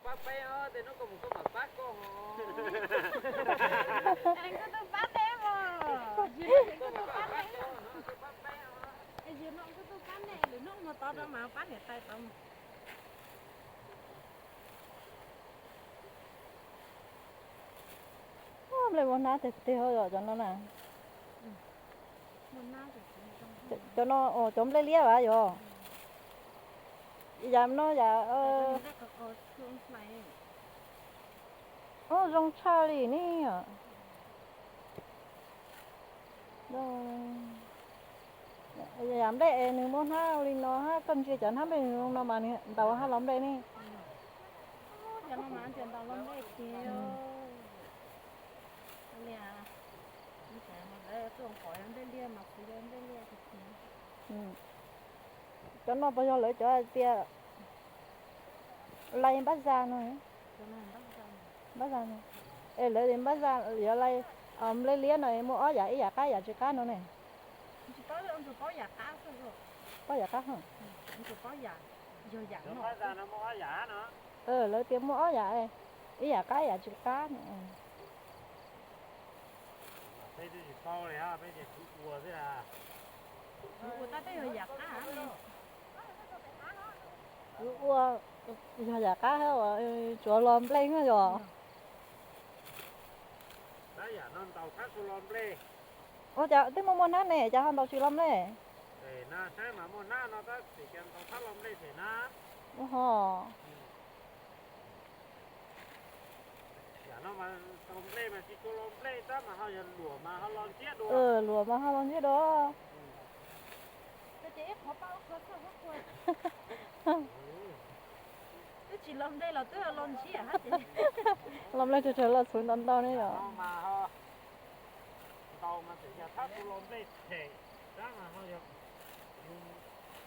Pab peb os, tej hnub koj mus koj mam pab koj os. Kuv tuaj pab nej os. Kuv tuaj pab nej. Yog no kuv tuaj pab nej, lwm hnub mus tod rau mas pab niam tais tod mus. Nplej muaj hnab tiag tiag yom cov no na. Cov no cov nplej liab vas yom. Yam no yam zoo tshaj li ne. Yam nplej es nws muaj hnab li no, koj ntsia cov hnab nplej nws zoo no mas nws ntaus hab los nplej ne. Cov no puas yog lawv cov hais tias lais npab zaj no? Npab zaj no. Es lawv tias npab zaj yuav lais nplej liab no muaj ob yam, ib yam qab ib yam tsis qab no ne. Ob yam qab. Lawv tias muaj ob yam, ib yam qab ib yam tsis qab no. Kuv ua, yog yam qab tsuav los nplej no yog. Ua cas twb muaj muaj hnab ne cas ho ntaus tsis los nplej? Ho. Luam mas ho los ntsiab dua. Los nplej tsuag tsuag los txhuv ntau ntau ne yom. Ntaus mas txawm yog thab tu los nplej them, tab mas ho yog yus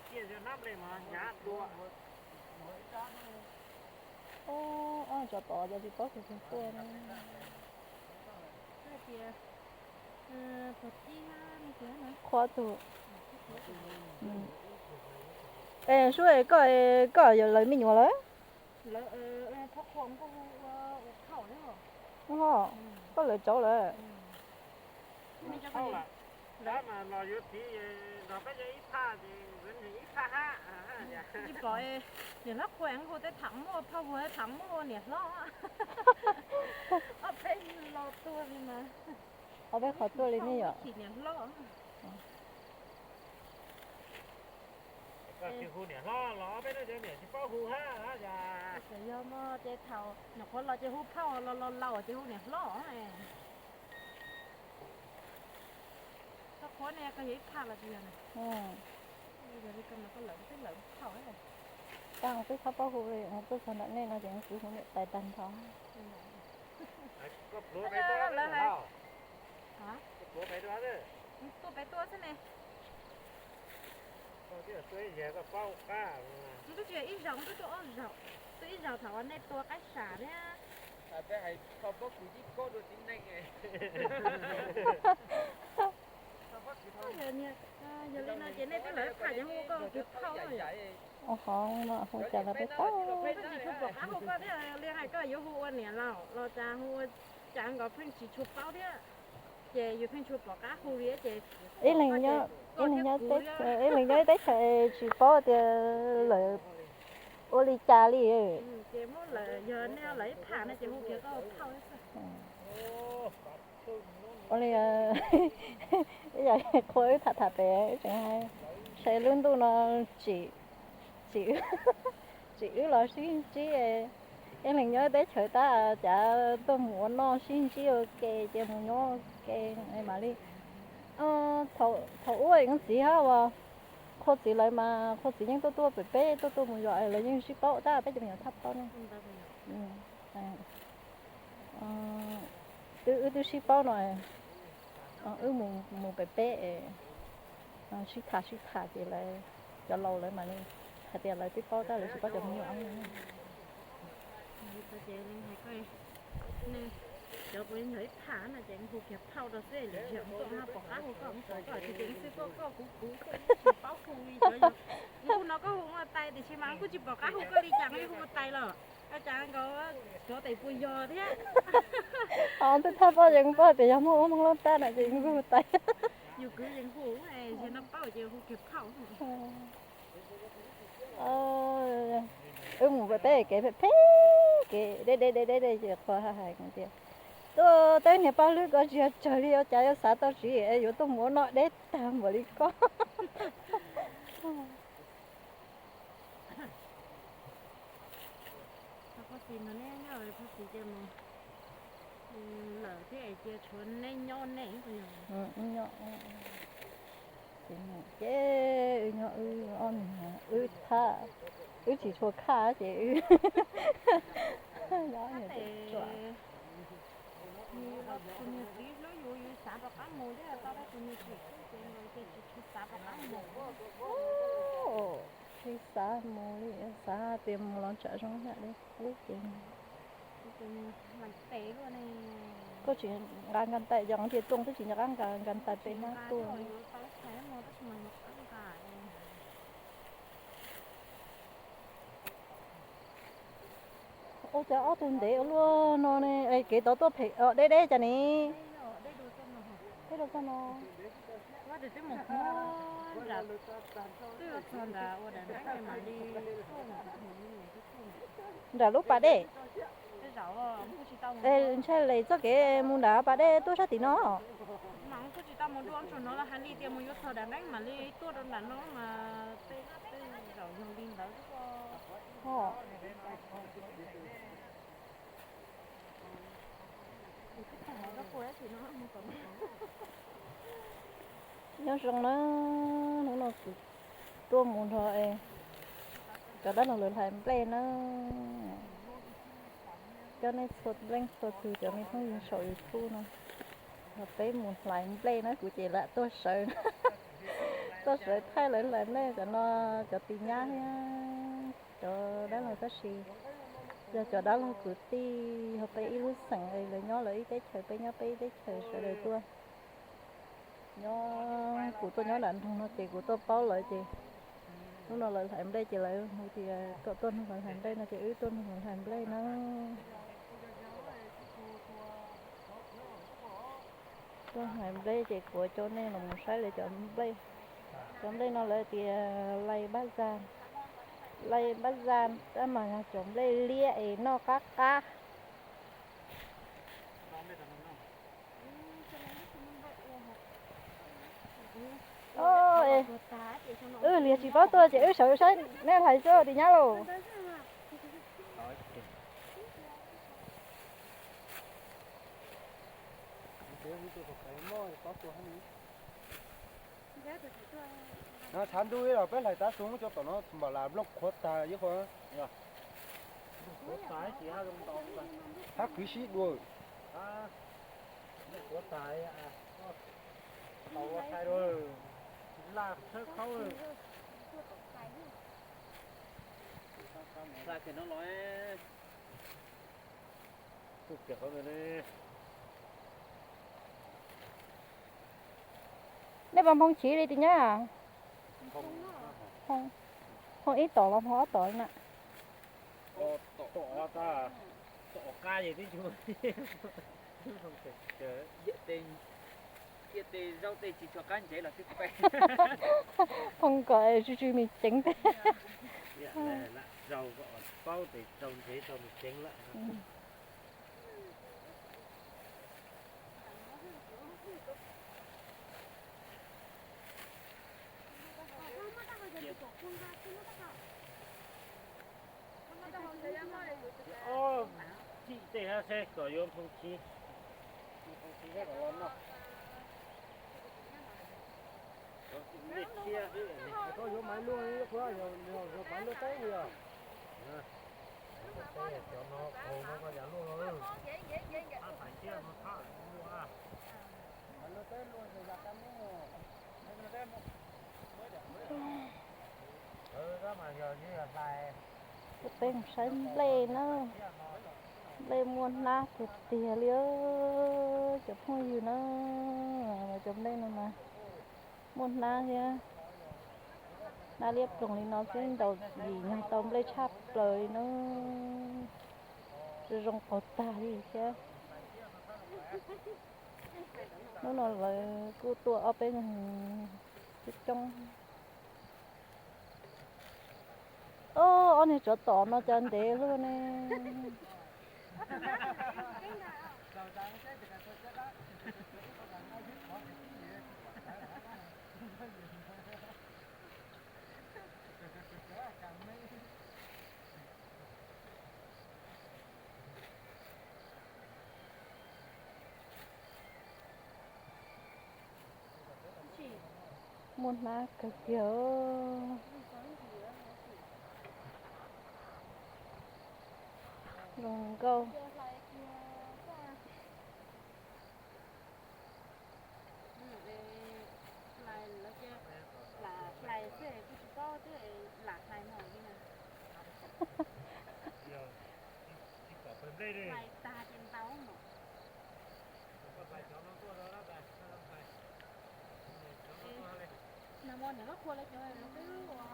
ciaj yog hnab nplej mas hnyav dua. Ob tso tod cov tsis paub kawg kawg tuaj. Qhuav tug. Es sub es koj, koj yog lawv me nyuam lawm? Koj lawv tsauv lawm. Niam hlob qhuas hu tej tham muaj, phauj hu tej tham muaj niam hlob. Ob peb lo tuaj li mas. Ob peb qhov tuaj li ne yom. Koj tsis hu niam hlob los ob peb no cov niam tsis paub hu hab. Yog mog ces thaum nyuam qhuav los ces hu phauj, los los laus ces hu niam hlob. Koj qhuav ne, koj yog ib phaj los tsis yog? Yog li ko mas koj lawv twb lawv phauj. Tab twb txhob paub hu li, tuaj txog ntawm nej no ces kuv hu niam tais tag nrho. Tuaj pem tuaj xwb ne. Twb tsis yog ib zaug, twb tuaj ob zaug, twb ib zaug thaum uas nej tua qaib sam thiab. Yog li no ces nej twb lawv phaj ces hu koj ua kws phauj. Ua qhov no hu cas lawv peb paub. Pheej tsis tshua pom qab hu koj thiab, li hais koj yuav hu ua niam laus los cas hu ua cas nkaus pheej tsis tshua paub thiab. Ces yus pheej tshua pom qab hu li ces ib leeg nyob ib teb chaws tsis paub tias lawv ua li cas li. Ces muab lawv, yog nej lawv ib phaj no ces hu kiag koj ua phauj xwb. Ua li, ib yam qhua wb tham tham pem wb tseem hais, saib lub ntuj no tsim, tsim wb los sib ntsib. Ib leeg nyob teb chaws tab cas tuaj mus ua noj sib ntsib ua ke ces mus nyob ua ke mam li. Thaum ub es txiv hab uas qhua txiv lawv mas qhua txiv yeej tuaj tuaj pem peb tuaj tuaj mus zos es lawv yeej sib paub tab peb cov me nyuam thaj paub ne. Wb twb sib paub no, wb mus pem peb es sib tham sib tham ces lawv, cov laus lawv mas hais tias lawv twb paub tab lawv tsis paub cov me nyuam. Cov kuv li ntawd ib phaj no ces hu kiag phauj rau xwb, lwm zaus tuaj pom qab hu koj, pom koj ces xwb koj koj kuv kuv, tsis paub hu li cov yog. Kuv hu no koj hu ua tais tiam sis mas kuj tsis pom qab hu koj li cas, hu ua tais los. Ua cas nkawd tuav tes puas yog thiab? Ntawm thaj poj yeej paub tias yog muaj ub moog lub tab na ces nkuj tais. Yus kwv yeej hu, no paub ces hu kiag phauj. Wb mus pem kev phem phem, kev deb deb deb deb ces qhua hais tias, tuaj teb niag paj hlwb ko tsis yog tsawg li, ua cas yuav xav tau tsis yuav tuaj mus ua noj deb tag npaum li ko. Phauj Xis no neb nyob, Phauj Xis cia mus lawm thiab es cia tshuav neb nyob nej. Ces wb nyob wb ob niag, wb thab, wb tsis tshua khaj ces wb nyob niag tsuam. Tus niag txiv hlub yus, yus xav rov qab mus thiab, tau tus niag txiv hlub ces nkawd ces tsis tshua xav rov qab mus. Tsis xav mus li, xav tias mus los tsam zoo yam li qub ces. Koj tsis nqa nkas ntais, yog tias tuaj twb tsis nco qab nqa nkas ntais pem hnab tuaj. Ua cas ob tug ntev ua luaj no ne, kev tod tuaj phem deb deb cas ne. Deb rau txog no. Nram lub pas dej. Ntshai lem txoj kev mus nram pas dej tuaj sab tim no. Kuj tsis tau mus dua, tsuas hnov hais li tias mus yuav txog nram nqeeb mam li tuaj rau nram no mas tej zaum yog li ntawd xwb. Nyob zoo na, hnub no kuv tuaj mus nrog cov dab laug lawv hlais nplej na. Coj nej txhua leej txhua tus cov me phooj ywg saum YouTube no, peb mus hlais nplej na, kuv ces lam tuaj sawv, tuaj sawv thaij lawv hlais nplej. Cov no cov tis nyab thiab cov dab laug, tab sis yog cov dab laug kwv tij, yog peb ib lub xeem, lawv nyob lawv ib teb chaws, peb nyob peb ib teb chaws, sawv daws tuaj. Nyob kuv tuaj nyob nram nroog no ces kuv tuaj paub lawv ces hnub no lawv hlais nplej ces lawv hu tias kom tuaj nrog lawv hlais nplej no ces wb tuaj nrog lawv hlais nplej na. Tuaj hlais nplej ces kuv coj nej los mus saib lawv cov nplej. Cov nplej no lawv tias lais npab zaj, lais npab zaj tab mas yog cov nplej liab es noj qab qab. Wb liag tsis paub tuaj ces wb sawv saib neb hlais xwb tis nyab lauj. No tshav ntuj ib los peb hlais tav su muab cov tom no npam las nplooj qhuav tag ib qho. Thab kwv sib dua. Laj tshawb khaub. Laj tias no los. Nej puas nphoo chiv li tis nyab? Nphoo ib tom los nphoo ob tom na. Tom qab es twb tsis muaj, ciaj tej zaub tej tsis tshua qab ntsev los twb peb. Nphoo kom tsw tsw me ceev tej. Zaub paub tes rau ntsev rau me ceev lawm. Cim tej hab seb kom yuav nphoo chiv. Koj yuav maiv luaj, yog maiv luaj teb yog. Cov no qaug no koj yam luaj. Maiv luaj teb luaj yam kab mub. Peb mus saib nplej na, nplej muaj hnab tiag tiag li cov phooj ywg na, cov nplej no mas muaj hnab thiab. Nab liab ploog li no xwb ntaus yim nyuag tau nplej tshaj plaws li no. Zoo zoo qaug tag li thiab. Hnub no lawv kuj tuaj ob peb coob coob. Ob niag tsov tom no cas ntev luaj ne. Muaj hnab kawg kiag. Zoo nkauj. Nag hmo niam loj qhua lawv cov lawv twb ua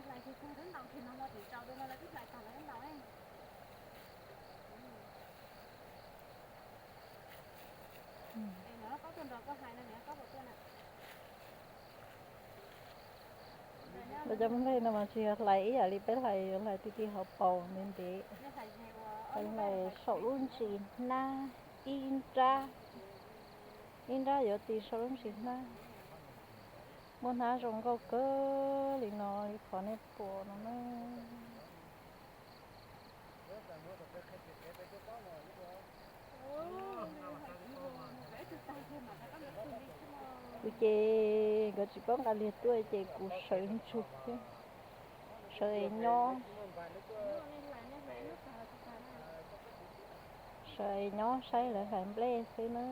hlais kiag tag lawv ntaus, ces nag hmo tseem tsaus dua no lawv twb hlais tag lawv ntaus. Es niam loj qaub tuaj nrog koj hlais no, niam loj qaub puas tuaj na? Peb cov Hmoob Nplog no mas tsis yog hlais ib yam li peb hlais, yuav hlais ti ti hauv paus ntev ntev. Hlais saum lub ntsis hnab ib nrab, ib nrab yuav ti saum lub ntsis hnab. Muaj hnab zoo nkauj kawg li no li qhov nej pom no na. Kuv ces nkawd tsis paub nqa liag tuaj ces kuv sawv ntsug thiab, sawv es nyob, sawv es nyob saib lawv hlais nplej xwb na.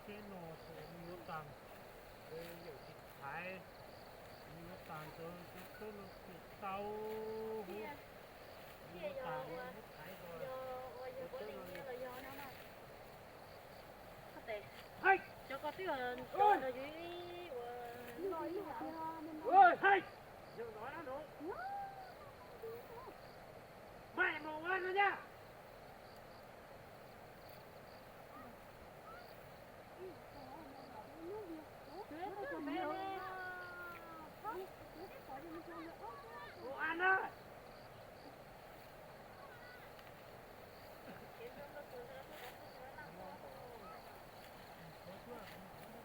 Tsheb no yuav tag, yawm tsis thaiv, yuav tag ntawd cov tsheb no tsis tau, yuav tag thaiv. Cov ko twb ua Maj mus ua no nyaj.